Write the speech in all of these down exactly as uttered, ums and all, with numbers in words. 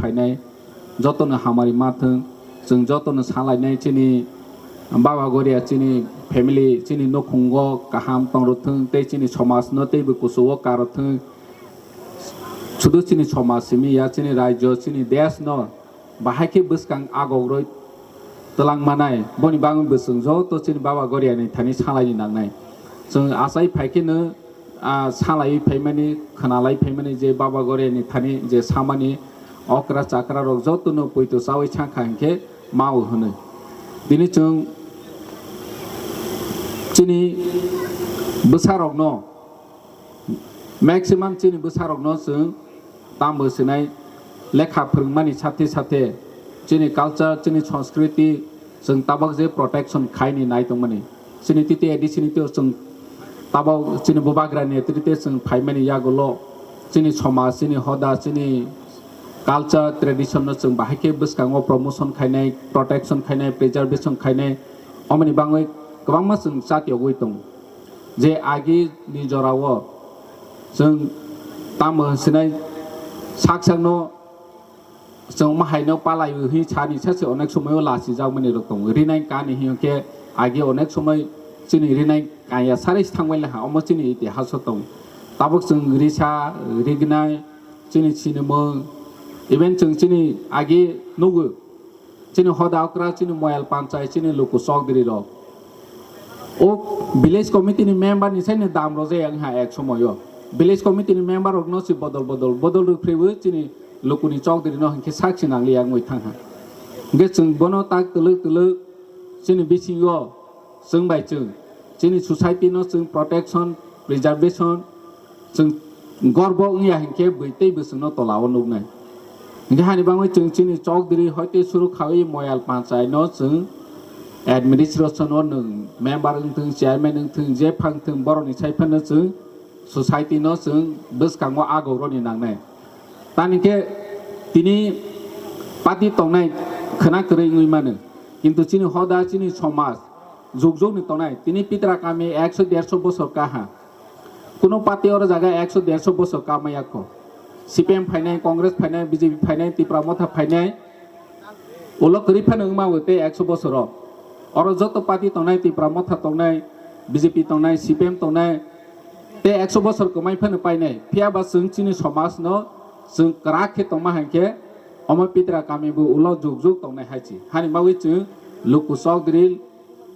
phainai, jotono hamari ma thung, chwng jotono salainai chini Baba Goria chini family, chini nukhungo kaham tong rw thung, tei chini somajno teibo kuchugo kar thung. Sudu chini somaj simi ya, chini rajyo, chini desh no bahai khe bwskang agok rwi twlang manai, boni bagwi bo chwng joto chini Baba Goria ni thani salaini nangnai. Chwng achai phai khe no, ah, salai phaimani, khwnalai phaimani je Baba Goria ni thani je samani okra chakra rok joto no poito chawi thang kha hinkhe mao hwnwi. Tini chwng chini bwsa rok no Maximum chini bwsarokno chwng tambo sinai lekha phwrwngmani sathe sathe chini culture, chini sanskriti chwng tabok je protection khaini nai tongmani. Chini titi A D C ni twi chwng tabok chini bubagrani netrite chwng phaimani yagulo chini somaj, chini hoda, chini culture, tradition no chwng bahai khe bwskango promotion khainai, protection khainai, preservation khainai, omoni bangwi kwbangma chwng chatiyogwi tongo. Je agi ni jorao chwng tamo hinsinai sak sakno chwng mahaino palai hwnwi sani sase onek somoio lachijakmani rok tongo. Rinai kani hinkhe agi onek somoi chini rinai kaya sarai thangbai laha, omo chini itihaso tongo. Tabuk chwng risa, rignai, chini sinimung, even chwng chini agi nugo. Chini hoda okra, chini moyal panchai, chini luku chokdri rok. O village committee ni member ni sai ni dam rojak wng ha ek somoyo. Village committee ni member rok no si bodol bodol, bodol rwphriwi chini luku ni chokdri no hinkhe sak si nangli yang oi thang ha. Hinkhe chwng bono tak twlwk twlwk chini bisingo chwng bai chwng, chini society no chwng protection, preservation, chwng gorbo wngya hinkhe bui tei bwswngno tolao nuknai. Hinkhe hani bangwi chwng chini chokdri hoite suru khawi moyal panchai no chwng administration o nwng member wngthwng, chairman wngthwng, je phangthwng borokni sai phano chwng society no chwng bwskango agoroni nangnai. Tani khe tini party tongnai khwna kwrwi wngwi mano, kintu chini hoda, chini somaj, jug jug ni tongnai. Tini pitra kami ekso derso bosor kaha. Kuno party oro jaga ekso derso bosor kamaya kho. C P M phainai, Congress phainai, B J P phainai, Tipra Motha phainai. Ulo kwrwi phano wngma bo tei ekso bosoro. Oro joto party tongnai, Tipra Motha tongnai, B J P tongnai, C P M tongnai, tei ekso bosor kwmai phano painai. Phiya ba chwng chini somaj no chwng kwrak khe tongma hai khe omo pitra kami bo ulo jug jug tongnai hai chi. Hani bagwi chwng luku chokdri,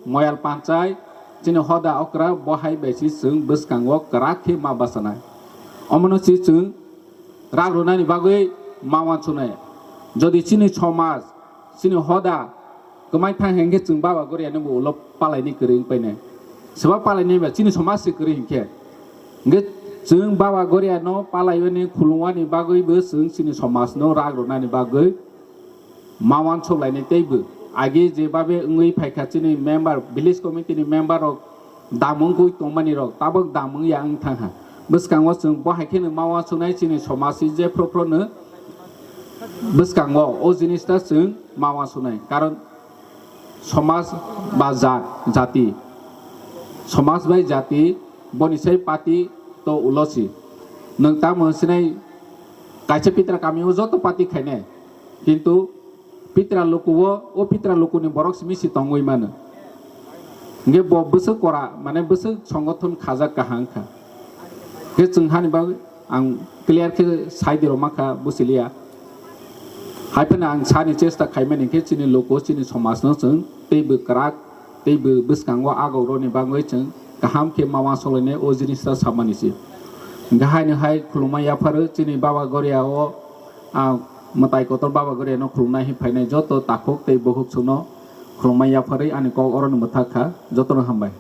moyal panchai, chini hoda okra bo hai bai si chwng bwskango kwrak khe ma bachanai. Omono si chwng rak rwnani bagwi ma wansuknai. Jodi chini somaj, chini hoda kwmai thang hinkhe chwng Baba Goriano bo ulo palaini kwrwi wng painai. Swba palaini ba chini somaj se kwrwi hinkhe. Hinkhe chwng Baba Goriano palaiwani khulumwani bagwi bo chwng chini somajno rak rwnani bagwi ma wansuk lainai teibo. Agi je babe wngwi phaikha chini member, village committee ni member rok dam wngwi tongmani rok tabok dam wngya wng thangha. Bwskango chwng bo hai kheno ma wansuknai chini somaj si je phro phro no bwskango o jinis ta chwng ma wansuknai. Karon somaj ba jat, jati, somaj bai jati boni sai party to ulo si. Nwng tamo sinai kaisa pitra kami o joto party khainai. Kintu pitra luku o, o pitra luku ni borok simi si tongwi mano. Hinkhe bo bwswk kora, mane bwswk songothon khajak kaham kha. Hinkhe chwng hani bagwi ang clear khe sai di rwma kha, buchiliya. Hai phano ang sani chesta khaimani hinkhe chini luku, chini somajno chwng teibo kwrak, teibo bwskango agoroni bagwi chwng kaham khe ma wansuk lainai o jinis ta samani se. Hinkhe haino hai khulumma yapharwi chini Baba Goria o, ah, mwtai kotor Baba Goria no khulumnai hinwi phainai joto takhuk tei bukhuk chwngno khulumma yapharwi ani kok orono mwthak kha. Jotono hambai.